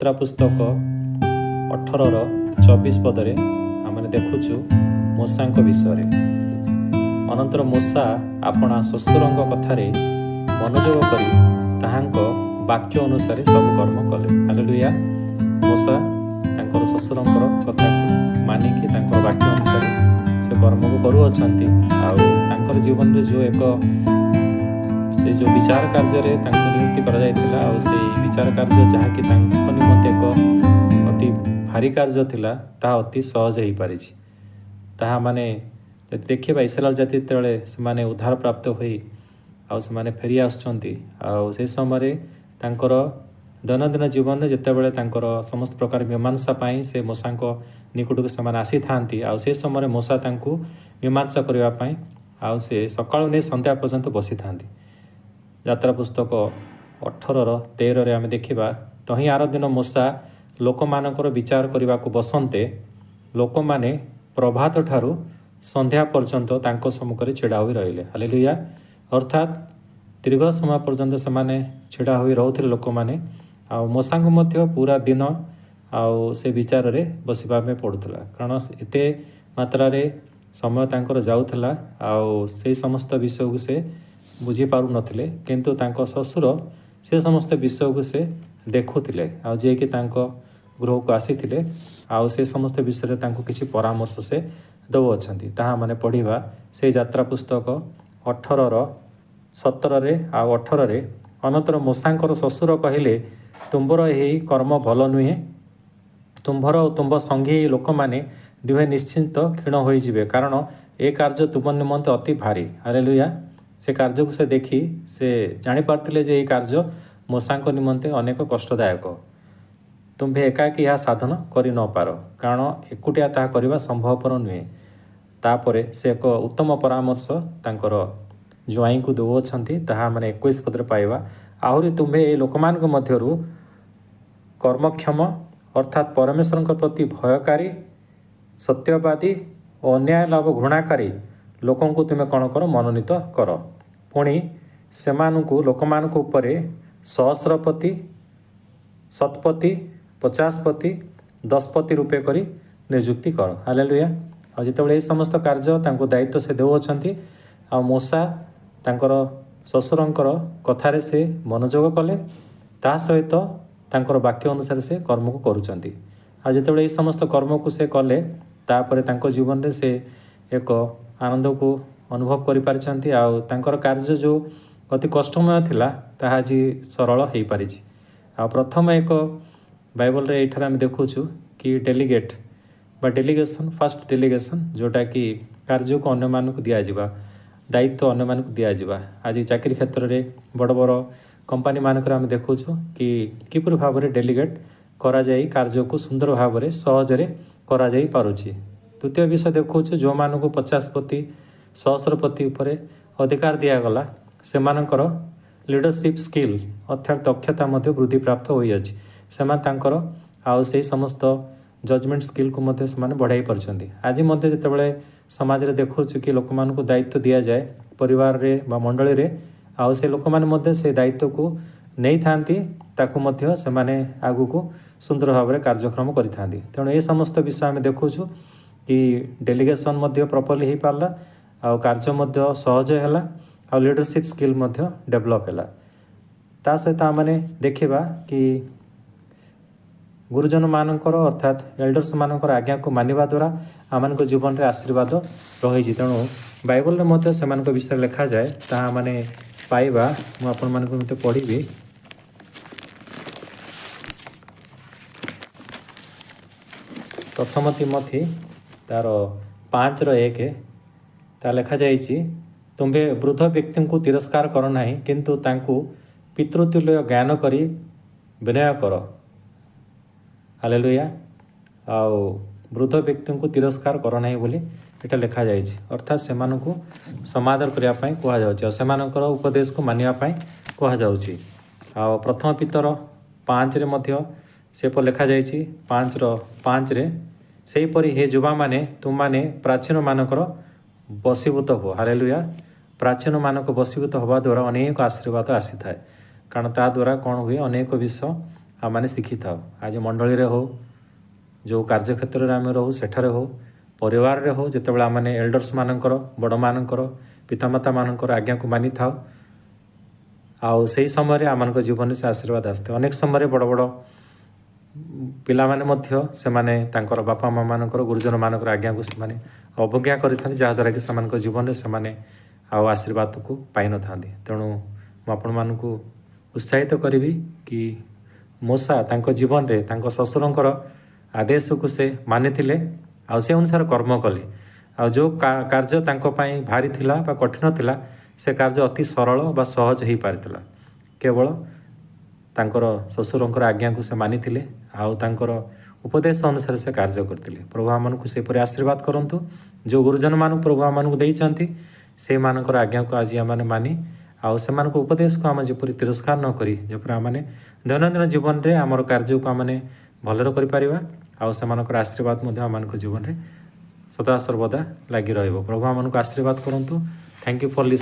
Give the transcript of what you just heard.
ଯାତ୍ରା ପୁସ୍ତକ 18ର 24 ପଦରେ ଆମେ ଦେଖୁଛୁ ମୋଶାଙ୍କ ବିଷୟରେ। ଅନନ୍ତର ମୋଶା ଆପଣା ଶ୍ୱଶୁରଙ୍କ କଥାରେ ମନୋଯୋଗ କରି ତାହାଙ୍କ ବାକ୍ୟ ଅନୁସାରେ ସବୁ କର୍ମ କଲେ। ହାଲେଲୁୟା। ମୋଶା ତାଙ୍କର ଶ୍ୱଶୁରଙ୍କର କଥାକୁ ମାନିକି ତାଙ୍କର ବାକ୍ୟ ଅନୁସାରେ ସେ କର୍ମକୁ କରୁଅଛନ୍ତି। ଆଉ ତାଙ୍କର ଜୀବନରେ ଯେଉଁ ଏକ ସେ ଯେଉଁ ବିଚାର କାର୍ଯ୍ୟରେ ତାଙ୍କୁ ନିଯୁକ୍ତି କରାଯାଇଥିଲା, ଆଉ ସେଇ ବିଚାର କାର୍ଯ୍ୟ ଯାହାକି ତାଙ୍କ ନିମନ୍ତେ ଏକ ଅତି ଭାରି କାର୍ଯ୍ୟ ଥିଲା, ତାହା ଅତି ସହଜ ହେଇପାରିଛି। ତାହା ମାନେ ଯଦି ଦେଖିବା, ଇସ୍ରାଏଲ ଜାତି ଯେତେବେଳେ ସେମାନେ ଉଦ୍ଧାର ପ୍ରାପ୍ତ ହୋଇ ଆଉ ସେମାନେ ଫେରି ଆସୁଛନ୍ତି, ଆଉ ସେ ସମୟରେ ତାଙ୍କର ଦୈନନ୍ଦିନ ଜୀବନରେ ଯେତେବେଳେ ତାଙ୍କର ସମସ୍ତ ପ୍ରକାର ମୀମାଂସା ପାଇଁ ସେ ମୋଶାଙ୍କ ନିକଟକୁ ସେମାନେ ଆସିଥାନ୍ତି, ଆଉ ସେ ସମୟରେ ମୋଶା ତାଙ୍କୁ ମୀମାଂସା କରିବା ପାଇଁ ଆଉ ସେ ସକାଳୁ ନେଇ ସନ୍ଧ୍ୟା ପର୍ଯ୍ୟନ୍ତ ବସିଥାନ୍ତି। ଯାତ୍ରା ପୁସ୍ତକ 18ର 13ରେ ଆମେ ଦେଖିବା, ତହିଁ ଆର ଦିନ ମୋଶା ଲୋକମାନଙ୍କର ବିଚାର କରିବାକୁ ବସନ୍ତେ, ଲୋକମାନେ ପ୍ରଭାତ ଠାରୁ ସନ୍ଧ୍ୟା ପର୍ଯ୍ୟନ୍ତ ତାଙ୍କ ସମ୍ମୁଖରେ ଛିଡ଼ା ହୋଇ ରହିଲେ। ହାଲେଲୁୟା। ଅର୍ଥାତ୍ ଦୀର୍ଘ ସମୟ ପର୍ଯ୍ୟନ୍ତ ସେମାନେ ଛିଡ଼ା ହୋଇ ରହୁଥିଲେ ଲୋକମାନେ, ଆଉ ମୋଶାଙ୍କୁ ମଧ୍ୟ ପୁରା ଦିନ ଆଉ ସେ ବିଚାରରେ ବସିବା ପାଇଁ ପଡ଼ୁଥିଲା, କାରଣ ଏତେ ମାତ୍ରାରେ ସମୟ ତାଙ୍କର ଯାଉଥିଲା ଆଉ ସେଇ ସମସ୍ତ ବିଷୟକୁ ସେ ବୁଝିପାରୁନଥିଲେ। କିନ୍ତୁ ତାଙ୍କ ଶ୍ୱଶୁର ସେ ସମସ୍ତ ବିଷୟକୁ ସେ ଦେଖୁଥିଲେ, ଆଉ ଯିଏକି ତାଙ୍କ ଗୃହକୁ ଆସିଥିଲେ, ଆଉ ସେ ସମସ୍ତ ବିଷୟରେ ତାଙ୍କୁ କିଛି ପରାମର୍ଶ ସେ ଦେଉଅଛନ୍ତି। ତାହା ମାନେ ପଢ଼ିବା ସେଇ ଯାତ୍ରା ପୁସ୍ତକ 18ର 17ରେ ଆଉ 18ରେ। ଅନନ୍ତର ମୋଶାଙ୍କର ଶ୍ୱଶୁର କହିଲେ, ତୁମ୍ଭର ଏହି କର୍ମ ଭଲ ନୁହେଁ। ତୁମ୍ଭର ଓ ତୁମ୍ଭ ସଙ୍ଗୀ ଲୋକମାନେ ଦୁହେଁ ନିଶ୍ଚିତ କ୍ଷୀଣ ହୋଇଯିବେ, କାରଣ ଏ କାର୍ଯ୍ୟ ତୁମ ନିମନ୍ତେ ଅତି ଭାରି। ହାଲେଲୁୟା। ସେ କାର୍ଯ୍ୟକୁ ସେ ଦେଖି ସେ ଜାଣିପାରୁଥିଲେ ଯେ ଏହି କାର୍ଯ୍ୟ ମୋଶାଙ୍କ ନିମନ୍ତେ ଅନେକ କଷ୍ଟଦାୟକ। ତୁମ୍ଭେ ଏକାକୀ ଏହା ସାଧନ କରି ନ ପାର, କାରଣ ଏକୁଟିଆ ତାହା କରିବା ସମ୍ଭବପର ନୁହେଁ। ତାପରେ ସେ ଏକ ଉତ୍ତମ ପରାମର୍ଶ ତାଙ୍କର ଜ୍ୱାଇଁଙ୍କୁ ଦେଉଅଛନ୍ତି। ତାହା ମାନେ 21 ପଦରେ ପାଇବା। ଆହୁରି ତୁମ୍ଭେ ଏହି ଲୋକମାନଙ୍କ ମଧ୍ୟରୁ କର୍ମକ୍ଷମ, ଅର୍ଥାତ୍ ପରମେଶ୍ୱରଙ୍କ ପ୍ରତି ଭୟକାରୀ, ସତ୍ୟବାଦୀ ଓ ଅନ୍ୟାୟ ଲାଭ ଘୃଣାକାରୀ ଲୋକଙ୍କୁ ତୁମେ କ'ଣ କର? ମନୋନୀତ କର। ପୁଣି ସେମାନଙ୍କୁ ଲୋକମାନଙ୍କ ଉପରେ ସହସ୍ରପତି, ଶତପତି, ପଚାଶପତି, ଦଶପତି ରୂପେ କରି ନିଯୁକ୍ତି କର। ହାଲେଲୁୟା। ଆଉ ଯେତେବେଳେ ଏହି ସମସ୍ତ କାର୍ଯ୍ୟ ତାଙ୍କୁ ଦାୟିତ୍ୱ ସେ ଦେଉଅଛନ୍ତି, ଆଉ ମୋଶା ତାଙ୍କର ଶ୍ୱଶୁରଙ୍କର କଥାରେ ସେ ମନୋଯୋଗ କଲେ, ତା ସହିତ ତାଙ୍କର ବାକ୍ୟ ଅନୁସାରେ ସେ କର୍ମକୁ କରୁଛନ୍ତି। ଆଉ ଯେତେବେଳେ ଏହି ସମସ୍ତ କର୍ମକୁ ସେ କଲେ, ତାପରେ ତାଙ୍କ ଜୀବନରେ ସେ ଏକ ଆନନ୍ଦକୁ ଅନୁଭବ କରିପାରିଛନ୍ତି, ଆଉ ତାଙ୍କର କାର୍ଯ୍ୟ ଯେଉଁ ଅତି କଷ୍ଟମୟ ଥିଲା, ତାହା ଆଜି ସରଳ ହେଇପାରିଛି। ଆଉ ପ୍ରଥମ ଏକ ବାଇବଲରେ ଏଇଠାରେ ଆମେ ଦେଖୁଛୁ କି ଡେଲିଗେଟ୍ ବା ଡେଲିଗେସନ୍, ଫାଷ୍ଟ ଡେଲିଗେସନ୍, ଯେଉଁଟାକି କାର୍ଯ୍ୟକୁ ଅନ୍ୟମାନଙ୍କୁ ଦିଆଯିବା, ଦାୟିତ୍ୱ ଅନ୍ୟମାନଙ୍କୁ ଦିଆଯିବା। ଆଜି ଚାକିରି କ୍ଷେତ୍ରରେ ବଡ଼ ବଡ଼ କମ୍ପାନୀମାନଙ୍କରେ ଆମେ ଦେଖୁଛୁ କି କିପରି ଭାବରେ ଡେଲିଗେଟ୍ କରାଯାଇ କାର୍ଯ୍ୟକୁ ସୁନ୍ଦର ଭାବରେ ସହଜରେ କରାଯାଇ ପାରୁଛି। ଦ୍ୱିତୀୟ ବିଷୟ ଦେଖୁଛୁ, ଯେଉଁମାନଙ୍କୁ ପଚାଶପତି, ସହସ୍ରପତି ଉପରେ ଅଧିକାର ଦିଆଗଲା, ସେମାନଙ୍କର ଲିଡରସିପ୍ ସ୍କିଲ୍ ଅର୍ଥାତ୍ ଦକ୍ଷତା ମଧ୍ୟ ବୃଦ୍ଧିପ୍ରାପ୍ତ ହୋଇଅଛି। ସେମାନେ ତାଙ୍କର ଆଉ ସେଇ ସମସ୍ତ ଜଜମେଣ୍ଟ ସ୍କିଲ୍କୁ ମଧ୍ୟ ସେମାନେ ବଢ଼ାଇ ପାରୁଛନ୍ତି। ଆଜି ମଧ୍ୟ ଯେତେବେଳେ ସମାଜରେ ଦେଖୁଛୁ କି ଲୋକମାନଙ୍କୁ ଦାୟିତ୍ୱ ଦିଆଯାଏ ପରିବାରରେ ବା ମଣ୍ଡଳୀରେ, ଆଉ ସେ ଲୋକମାନେ ମଧ୍ୟ ସେ ଦାୟିତ୍ୱକୁ ନେଇଥାନ୍ତି, ତାକୁ ମଧ୍ୟ ସେମାନେ ଆଗକୁ ସୁନ୍ଦର ଭାବରେ କାର୍ଯ୍ୟକ୍ରମ କରିଥାନ୍ତି। ତେଣୁ ଏ ସମସ୍ତ ବିଷୟ ଆମେ ଦେଖୁଛୁ କି ଡେଲିଗେସନ୍ ମଧ୍ୟ ପ୍ରପରଲି ହେଇପାରିଲା, ଆଉ କାର୍ଯ୍ୟ ମଧ୍ୟ ସହଜ ହେଲା, ଆଉ ଲିଡରସିପ୍ ସ୍କିଲ୍ ମଧ୍ୟ ଡେଭଲପ୍ ହେଲା। ତା ସହିତ ଆମେମାନେ ଦେଖିବା କି ଗୁରୁଜନମାନଙ୍କର ଅର୍ଥାତ୍ ଏଲ୍ଡର୍ସ ମାନଙ୍କର ଆଜ୍ଞାକୁ ମାନିବା ଦ୍ୱାରା ଆମମାନଙ୍କ ଜୀବନରେ ଆଶୀର୍ବାଦ ରହିଛି। ତେଣୁ ବାଇବଲରେ ମଧ୍ୟ ସେମାନଙ୍କ ବିଷୟରେ ଲେଖାଯାଏ, ତାହା ମାନେ ପାଇବା। ମୁଁ ଆପଣମାନଙ୍କୁ ମଧ୍ୟ ପଢ଼ିବି। ପ୍ରଥମ ତିମଥି ତାର 5ର 1, ତା ଲେଖାଯାଇଛି, ତୁମ୍ଭେ ବୃଦ୍ଧ ବ୍ୟକ୍ତିଙ୍କୁ ତିରସ୍କାର କର ନାହିଁ, କିନ୍ତୁ ତାଙ୍କୁ ପିତୃତୁଲ୍ୟ ଜ୍ଞାନ କରି ବିନୟ କର। ହାଲେଲୁୟା। ଆଉ ବୃଦ୍ଧ ବ୍ୟକ୍ତିଙ୍କୁ ତିରସ୍କାର କର ନାହିଁ ବୋଲି ଏଇଟା ଲେଖାଯାଇଛି। ଅର୍ଥାତ୍ ସେମାନଙ୍କୁ ସମାଦର କରିବା ପାଇଁ କୁହାଯାଉଛି, ଆଉ ସେମାନଙ୍କର ଉପଦେଶକୁ ମାନିବା ପାଇଁ କୁହାଯାଉଛି। ଆଉ ପ୍ରଥମ ପିତର 5ରେ ମଧ୍ୟ ସେପରି ଲେଖାଯାଇଛି। 5ର 5ରେ, ସେହିପରି ହେ ଯୁବାମାନେ, ତୁମମାନେ ପ୍ରାଚୀନମାନଙ୍କର ବଶୀଭୂତ ହୁଅ। ହାଲେଲୁୟା। ପ୍ରାଚୀନମାନଙ୍କ ବଶୀଭୂତ ହେବା ଦ୍ୱାରା ଅନେକ ଆଶୀର୍ବାଦ ଆସିଥାଏ, କାରଣ ତା ଦ୍ୱାରା କ'ଣ ହୁଏ? ଅନେକ ବିଷୟ ଆମମାନେ ଶିଖିଥାଉ। ଆଜି ମଣ୍ଡଳୀରେ ହଉ, ଯେଉଁ କାର୍ଯ୍ୟକ୍ଷେତ୍ରରେ ଆମେ ରହୁ ସେଠାରେ ହଉ, ପରିବାରରେ ହଉ, ଯେତେବେଳେ ଆମମାନେ ଏଲ୍ଡର୍ସମାନଙ୍କର, ବଡ଼ମାନଙ୍କର, ପିତାମାତାମାନଙ୍କର ଆଜ୍ଞାକୁ ମାନିଥାଉ, ଆଉ ସେହି ସମୟରେ ଆମମାନଙ୍କ ଜୀବନରେ ସେ ଆଶୀର୍ବାଦ ଆସିଥାଏ। ଅନେକ ସମୟରେ ବଡ଼ ବଡ଼ ପିଲାମାନେ ମଧ୍ୟ ସେମାନେ ତାଙ୍କର ବାପା ମାଆମାନଙ୍କର, ଗୁରୁଜନମାନଙ୍କର ଆଜ୍ଞାକୁ ସେମାନେ ଅବଜ୍ଞା କରିଥାନ୍ତି, ଯାହାଦ୍ୱାରା କି ସେମାନଙ୍କ ଜୀବନରେ ସେମାନେ ଆଉ ଆଶୀର୍ବାଦକୁ ପାଇନଥାନ୍ତି। ତେଣୁ ମୁଁ ଆପଣମାନଙ୍କୁ ଉତ୍ସାହିତ କରିବି କି ମୋଶା ତାଙ୍କ ଜୀବନରେ ତାଙ୍କ ଶ୍ୱଶୁରଙ୍କର ଆଦେଶକୁ ସେ ମାନିଥିଲେ ଆଉ ସେ ଅନୁସାରେ କର୍ମ କଲେ। ଆଉ ଯେଉଁ କାର୍ଯ୍ୟ ତାଙ୍କ ପାଇଁ ଭାରି ଥିଲା ବା କଠିନ ଥିଲା, ସେ କାର୍ଯ୍ୟ ଅତି ସରଳ ବା ସହଜ ହେଇପାରିଥିଲା। କେବଳ ତାଙ୍କର ଶ୍ୱଶୁରଙ୍କର ଆଜ୍ଞାକୁ ସେ ମାନିଥିଲେ ଆଉ ତାଙ୍କର ଉପଦେଶ ଅନୁସାରେ ସେ କାର୍ଯ୍ୟ କରିଥିଲେ। ପ୍ରଭୁ ଆମମାନଙ୍କୁ ସେପରି ଆଶୀର୍ବାଦ କରନ୍ତୁ। ଯେଉଁ ଗୁରୁଜନମାନଙ୍କୁ ପ୍ରଭୁ ଆମମାନଙ୍କୁ ଦେଇଛନ୍ତି, ସେଇମାନଙ୍କର ଆଜ୍ଞାକୁ ଆଜି ଆମମାନେ ମାନି ଆଉ ସେମାନଙ୍କ ଉପଦେଶକୁ ଆମେ ଯେପରି ତିରସ୍କାର ନ କରି, ଯେପରି ଆମମାନେ ଦୈନନ୍ଦିନ ଜୀବନରେ ଆମର କାର୍ଯ୍ୟକୁ ଆମମାନେ ଭଲରେ କରିପାରିବା ଆଉ ସେମାନଙ୍କର ଆଶୀର୍ବାଦ ମଧ୍ୟ ଆମମାନଙ୍କ ଜୀବନରେ ସଦାସର୍ବଦା ଲାଗି ରହିବ। ପ୍ରଭୁ ଆମମାନଙ୍କୁ ଆଶୀର୍ବାଦ କରନ୍ତୁ। Thank you for listening.